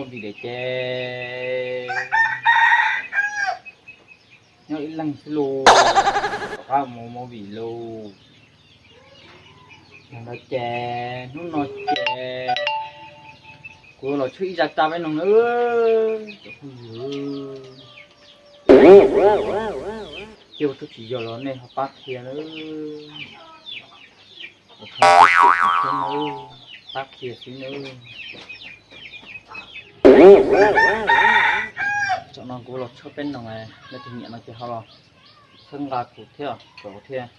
Vim li ces nyob ib leeg xwb lauj, rov qab mus movie lauj. Yog ntawd ces hnub no ces kuv los tshuab ib zaj tsab peb noog nawb cov phooj ywg. Cia ua tub tsis yog los nej ho pab qhia nawb. Ua thaum pab qhia xwb nawb. Tam no kuv los tshuab peb noog, leej twg nyiam no ces ho los txhawb nqa kuv thiab, kom thiaj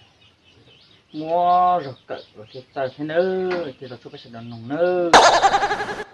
muab zog kawm los thiaj txawj thiab nawb, thiaj los tshuab peb sawv daws noog nawb.